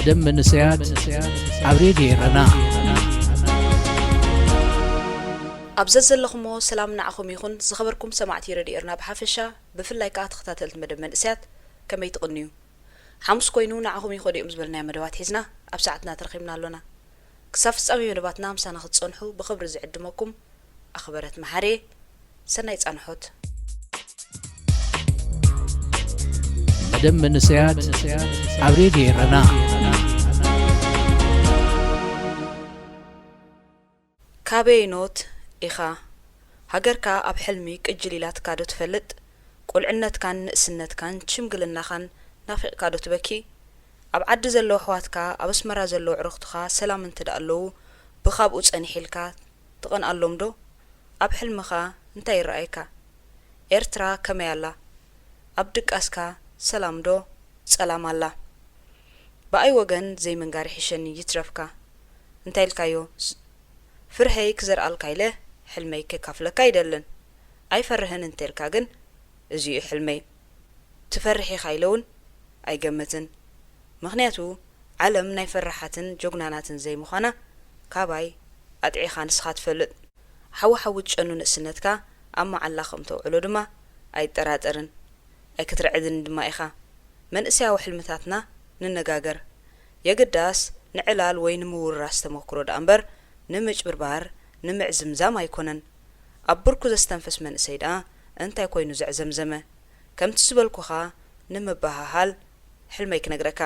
ደም መንእሰያት ኣብ ሬድዮ ኤረና። ኣብ ዘዘለኹሞ ሰላም ንዓኹም ይኹን። ዝኸበርኩም ሰማዕቲ ሬድዮ ኤርና ብሓፈሻ፣ ብፍላይ ከኣ ተኸታተልቲ መደብ መንእሰያት ከመይ ትቕንዩ? ሓሙስ ኮይኑ ንዓኹም ይኸዱ እዮም ዝበልናዮ መደባት ሒዝና ኣብ ሰዓትና ተረኺብና ኣሎና። ክሳብ ፍጻሜ መደባትና ምሳና ክትጸንሑ ብኽብሪ ዝዕድመኩም ኣኽበረት መሓሬ። ሰናይ ጻንሖት። መደብ መንእሰያት ኣብ ሬድዮ ኤረና። ካበይ ኖት ኢኻ? ሃገርካ ኣብ ሕልሚ ቅጅል ኢላትካ ዶ ትፈልጥ? ቁልዕነትካን ንእስነትካን ሽምግልናኻን ናፊቕካ ዶ ትበኪ? ኣብ ዓዲ ዘለዉ ኣሕዋትካ፣ ኣብ ኣስመራ ዘለዉ ኣዕሩኽትኻ ሰላም እንተ ደኣ ኣለዉ፣ ብኻብኡ ጸኒሕ ኢልካ ትቐንኣሎም ዶ? ኣብ ሕልምኻ እንታይ ይረኣየካ? ኤርትራ ከመይ ኣላ? ኣብ ድቃስካ ሰላም ዶ ጸላም ኣላ? ብኣይ ወገን ዘይምንጋር ይሕሸኒ ይትረፍካ። እንታይ ኢልካዮ? ስ- ፍርሀይ ክዘርኣልካ ኢለ ሕልመይ ከካፍለካ ኣይደልን። ኣይፈርህን እንተልካ ግን እዚ'ዩ ሕልመይ። ትፈርሕ ኢኻ ኢለ እውን ኣይገምትን። ምኽንያቱ ዓለም ናይ ፈራሓትን ጀጉናናትን ዘይምዃና ካባይ ኣጥዒኻ ንስኻ ትፈልጥ። ሓዊ ሓዊ ትጨኑ ንእስነትካ ኣብ መዓላ ከም ተውዕሎ ድማ ኣይጠራጠርን። ኣይክትርዕድን ድማ ኢኻ። መንእሰያዊ ሕልምታትና ንነጋገር። የግዳስ ንዕላል ወይ ንምውርራስ ተመክሮ ደኣ እምበር ንምጭብርባር ንምዕዝምዛም ኣይኮነን። ኣብ ብርኩ ዘስተንፍስ መንእሰይ ደኣ እንታይ ኮይኑ ዘዕዘምዘመ? ከምቲ ዝበልኩኻ ንምብህሃል ሕልመይ ክነግረካ።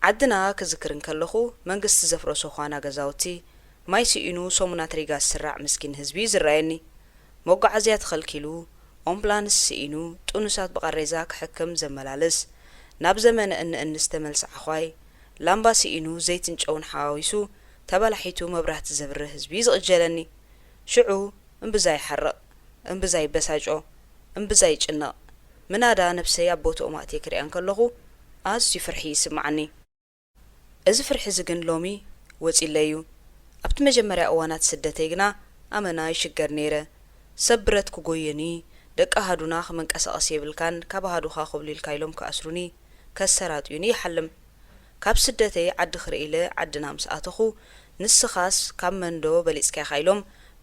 ዓድና ክዝክር እንከለኹ መንግስቲ ዘፍረሶ ዃና ገዛውቲ፣ ማይ ስኢኑ ሰሙናት ሪጋ ዝስራዕ ምስኪን ህዝቢ እዩ ዝረኣየኒ። መጓዓዝያ ተኸልኪሉ፣ ኦምቡላንስ ስኢኑ ጥኑሳት ብቓሬዛ ክሕክም ዘመላልስ፣ ናብ ዘመነ እንእን ዝተመልሰ ዓዃይ፣ ላምባ ስኢኑ ዘይትን ጨውን ሓዋዊሱ ተበላሒቱ መብራህቲ ዘብርህ ህዝቢ እዩ ዝቕጀለኒ። ሽዑ እምብዛ ይሓርቕ፣ እምብዛ ይበሳጮ፣ እምብዛ ይጭነቕ። ምናዳ ነብሰይ ኣብ ቦትኦም ኣእትየ ክሪኣ እንከለኹ ኣዝዩ ፍርሒ ይስምዓኒ። እዚ ፍርሒ እዚ ግን ሎሚ ወጺለይ እዩ። ኣብቲ መጀመርያ እዋናት ስደተይ ግና ኣመና ይሽገር ነይረ። ሰብ ብረት ክጎየኒ፣ ደቂ ኣሃዱና ክመንቀሳቐሲ የብልካን፣ ካብ ኣሃዱኻ ኮብሊልካ ኢሎም ክኣስሩኒ፣ ከሰራጥዩኒ ይሓልም። ካብ ስደተይ ዓዲ ክርኢ ኢለ ዓድና ምስ ኣተኹ፣ ንስኻስ ካብ መንዶ በሊጽካ ኢኻ ኢሎም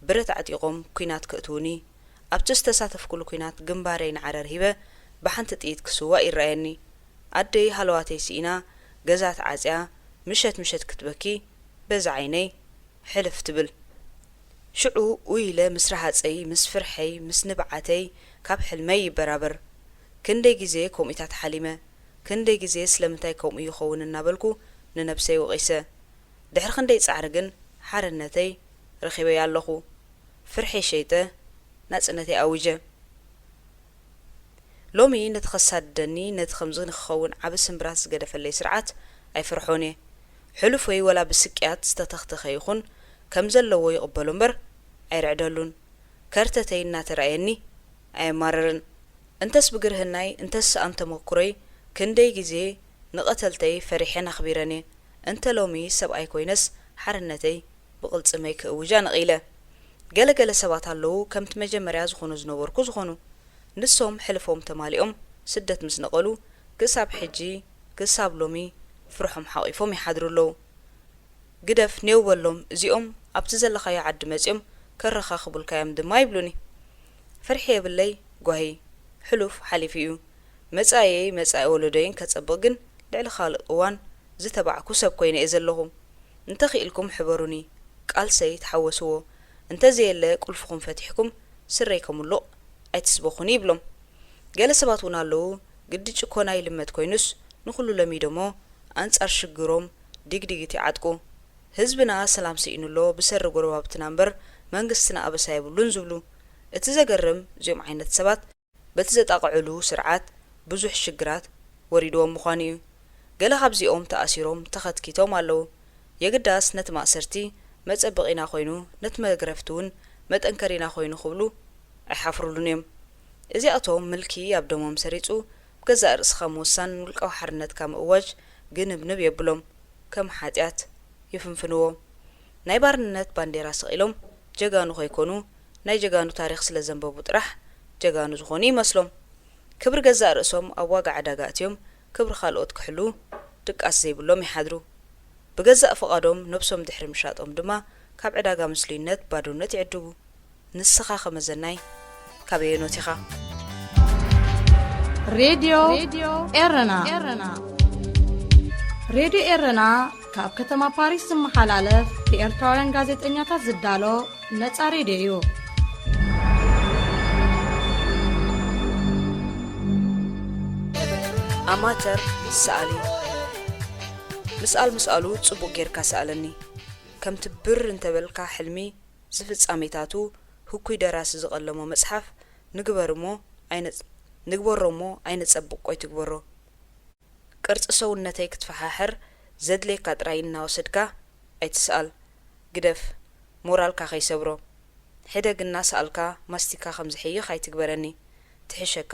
ብረት ኣዕጢቖም ኲናት ከእትዉኒ። ኣብቲ ዝተሳተፍኩሉ ኲናት ግንባረይ ንዓረር ሂበ ብሓንቲ ጥይት ክስዋእ ይረኣየኒ። ኣደይ ሃለዋተይ ስኢና ገዛ ተዓጽያ ምሸት ምሸት ክትበኪ በዛ ዓይነይ ሕልፍ ትብል። ሽዑ ኡይ ኢለ ምስ ረሃጸይ፣ ምስ ፍርሐይ፣ ምስ ንብዓተይ ካብ ሕልመይ ይበራበር። ክንደይ ግዜ ከምኡታት ሓሊመ፣ ክንደይ ግዜ ስለምንታይ ከምኡ ይኸውን እናበልኩ ንነብሰይ ወቒሰ። ድሕሪ ክንደይ ጻዕሪ ግን ሓርነተይ ረኺበያ ኣለኹ። ፍርሐይ ሸይጠ ናጽነተይ ኣዊጀ። ሎሚ ነቲ ከሳድደኒ፣ ነቲ ከምዚ ንክኸውን ዓቢ ስምብራት ዝገደፈለይ ስርዓት ኣይፈርሖን እየ። ሕሉፍ ወይ ወላ ብስቅያት ዝተተኽተኸ ይኹን ከም ዘለዎ ይቕበሎ እምበር ኣይርዕደሉን። ከርተተይ እናተራእየኒ ኣየማርርን። እንተስ ብግርህናይ እንተስ ሰኣን ተመኩሮይ ክንደይ ግዜ ንቐተልተይ ፈሪሐን ኣኽቢረን እየ። እንተ ሎሚ ሰብኣይ ኮይነስ ሓርነተይ ብቕልጽመይ ክእውጃ ነቒለ። ገለ ገለ ሰባት ኣለዉ ከምቲ መጀመርያ ዝኾኑ ዝነበርኩ ዝኾኑ። ንሶም ሕልፎም ተማሊኦም ስደት ምስ ነቐሉ ክሳብ ሕጂ ክሳብ ሎሚ ፍርሖም ሓቒፎም ይሓድሩ ኣለዉ። ግደፍ ኔው በሎም እዚኦም ኣብቲ ዘለኻዮ ዓዲ መጺኦም ከረኻኽቡልካ እዮም ድማ ይብሉኒ። ፍርሒ የብለይ ጓሂ ሕሉፍ ሓሊፉ እዩ። መጻኢየይ መጻኢ ወለዶይን ከጸብቕ ግን ልዕሊ ካልእ እዋን ዝተባዕኩ ሰብ ኮይነ እየ ዘለኹ። እንተኽኢልኩም ሕበሩኒ፣ ቃልሰይ ተሓወስዎ። እንተዘየለ ቁልፍኹም ፈቲሕኩም ስረይ ከሙሉቕ ኣይትስበኹኒ ይብሎም። ገለ ሰባት እውን ኣለዉ ግዲ ጭኮና ይልመድ ኮይኑስ ንኹሉ ለሚዶሞ ኣንጻር ሽግሮም ዲግዲግት ይዓጥቁ። ህዝብና ሰላም ስኢኑ ኣሎ ብሰሪ ጎረባብትና እምበር መንግስትና ኣበሳ የብሉን ዝብሉ። እቲ ዘገርም እዚኦም ዓይነት ሰባት በቲ ዘጣቕዕሉ ስርዓት ብዙሕ ሽግራት ወሪድዎም ምዃኑ እዩ። ገለ ካብዚኦም ተኣሲሮም ተኸትኪቶም ኣለዉ። የግዳስ ነቲ ማእሰርቲ መጸበቒና ኮይኑ ነቲ መግረፍቲ እውን መጠንከሪና ኮይኑ ክብሉ ኣይሓፍሩሉን እዮም። እዚኣቶም ምልኪ ኣብ ደሞም ሰሪጹ ብገዛእ ርእስኻ ምውሳን ውልቃዊ ሓርነትካ ምእዋጅ ግንብንብ የብሎም። ከም ሓጢኣት ይፍንፍንዎ። ናይ ባርነት ባንዴራ ሰቒሎም ጀጋኑ ከይኮኑ ናይ ጀጋኑ ታሪኽ ስለ ዘንበቡ ጥራሕ ጀጋኑ ዝኾኑ ይመስሎም። ክብሪ ገዛእ ርእሶም ኣብ ዋጋ ዕዳጋ ኣእትዮም ክብሪ ካልኦት ክሕልዉ ድቃስ ዘይብሎም ይሓድሩ። ብገዛእ ፍቓዶም ነብሶም ድሕሪ ምሻጦም ድማ ካብ ዕዳጋ ምስሉይነት ባዶነት ይዕድጉ። ንስኻ ከመዘናይ ካበየኖት ኢኻ? ሬድዮ ኤረና። ሬድዮ ኤረና ካብ ከተማ ፓሪስ ዝመሓላለፍ ብኤርትራውያን ጋዜጠኛታት ዝዳሎ ነጻ ሬድዮ እዩ። ኣማተር ሰኣሊ። ምስኣል ምስኣሉ ጽቡቕ ጌርካ ሰኣለኒ። ከምቲ ብር እንተበልካ ሕልሚ ዝፍጻሜታቱ ህኩይ ደራሲ ዝቐለሞ መጽሓፍ ንግበር እሞ ኣይነጽ-፣ ንግበሮ እሞ ኣይነጸብቕ ቆይ ትግበሮ። ቅርጺ ሰውነተይ ክትፈሓሕር ዘድልየካ ጥራይ እናወሰድካ ኣይትስኣል። ግደፍ፣ ሞራልካ ከይሰብሮ። ሕደግ እናሰኣልካ ማስቲካ ከም ዝሕይኽ ኣይትግበረኒ። ትሕሸካ፣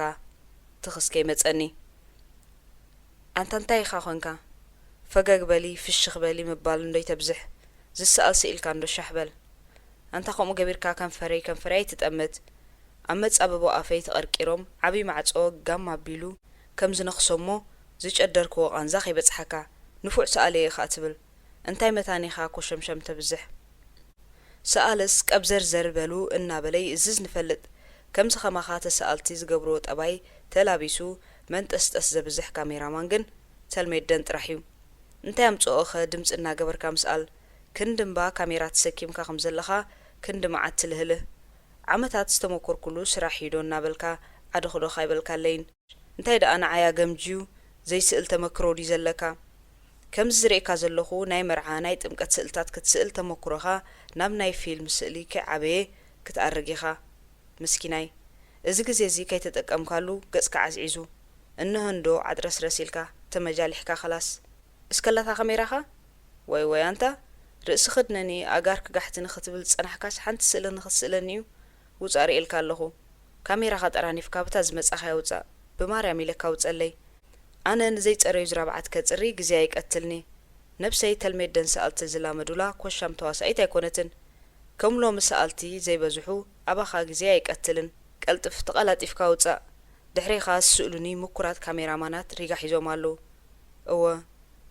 ትኽስ ከይመጸኒ። ኣንታ እንታይ ኢኻ ኾንካ? ፈገግ በሊ ፍሽኽ በሊ ምባል እንዶ ይተብዝሕ። ዝሰኣል ስኢልካ እንዶ ሻሕ በል። ኣንታ ከምኡ ገቢርካ ከንፈረይ ከንፈረይ ኣይትጠምት። ኣብ መጻብቦ ኣፈይ ተቐርቂሮም ዓቢ ማዕጾ ጋም ኣቢሉ ከም ዝነኽሶ እሞ ዝጨደርክዎ ቃንዛ ከይበጽሓካ ንፉዕ ሰኣሊ እየ ኢኻ ትብል። እንታይ መታን ኢኻ ኮሸምሸም ተብዝሕ? ሰኣልስ ቀብዘርዘር በሉ እናበለ ይእዝዝ ንፈልጥ። ከምዚ ኸማኻ ተሰኣልቲ ዝገብርዎ ጠባይ ተላቢሱ መንጠስጠስ ዘብዝሕ ካሜራማን ግን ተልሜደን ጥራሕ እዩ። እንታይ ኣምጽኦኸ ድምጺ እናገበርካ ምስኣል? ክንዲ እምባ ካሜራ ተሰኪምካ ከም ዘለኻ ክንዲ መዓት ትልህልህ። ዓመታት ዝተመኮርኩሉ ስራሕ እዩ ዶ እናበልካ ዓዶኽዶኽ ኣይበልካለይን። እንታይ ደኣ ንዓይ ኣገምጅዩ ዘይስእል ተመክሮ ድዩ ዘለካ? ከምዚ ዝርእየካ ዘለኹ ናይ መርዓ ናይ ጥምቀት ስእልታት ክትስእል ተመኩሮኻ ናብ ናይ ፊልም ስእሊ ከይዓበየ ክትኣርግ ኢኻ። ምስኪናይ፣ እዚ ግዜ እዚ ከይተጠቀምካሉ ገጽካ ዓዝዒዙ። እንሆ እንዶ ዓጥረስረስ ኢልካ ተመጃሊሕካ ኸላስ። እስከ ላታ ካሜራኻ? ወይ ወይ ኣንታ ርእሲ ክድነኒ ኣጋርኪ ጋሕቲ ንኽትብል ዝጸናሕካስ ሓንቲ ስእሊ ንኽትስእለኒ እዩ ውጻእ ርእየልካ ኣለኹ። ካሜራኻ ጠራኒፍካ ብታ ዝመጻኻያ ውጻእ። ብማርያም ኢለካ ውጸለይ። ኣነ ንዘይጸረዩ ዝራብዓት ከጽሪ ግዜ ኣይቀትልኒ። ነብሰይ ተልሜደን ሰኣልቲ ዝላመዱላ ኮሻም ተዋሳኢት ኣይኮነትን። ከም ሎሚ ሰኣልቲ ዘይበዝሑ ኣባኻ ግዜ ኣይቀትልን። ቀልጥፍ ተቐላጢፍካ ውጻእ። ድሕሬኻ ዝስእሉኒ ምኩራት ካሜራማናት ሪጋ ሒዞም ኣለዉ። እወ፣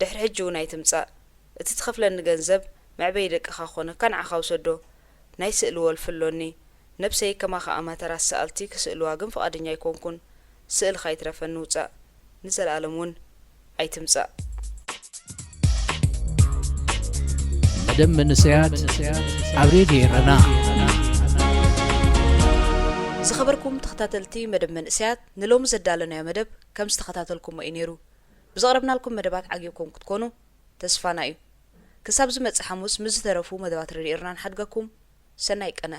ድሕሪ ሕጂ እውን ኣይትምጻእ። እቲ ትኸፍለኒ ገንዘብ መዕበዪ ደቅኻ ክኾነካ ንዓኻ ውሰዶ። ናይ ስእሊ ወልፊ ኣሎኒ። ነብሰይ ከማኻ ኣማተራት ሰኣልቲ ክስእልዋ ግን ፍቓደኛ ኣይኮንኩን። ስእልኻ ይትረፈኒ ውጻእ። ንዘለኣለም እውን ኣይትምጻእ። መደብ መንእሰያት ኣብ ሬድዮ ኤረና። ዝኸበርኩም ተኸታተልቲ መደብ መንእሰያት፣ ንሎሚ ዘዳለናዮ መደብ ከም ዝተኸታተልኩሞ እዩ ነይሩ። ብዘቕረብናልኩም መደባት ዓጊብኩም ክትኮኑ ተስፋና እዩ። ክሳብ ዝመጽእ ሓሙስ ምስ ዝተረፉ መደባት ሬድዮ ኤረና ንሓድገኩም። ሰናይ ቀነ።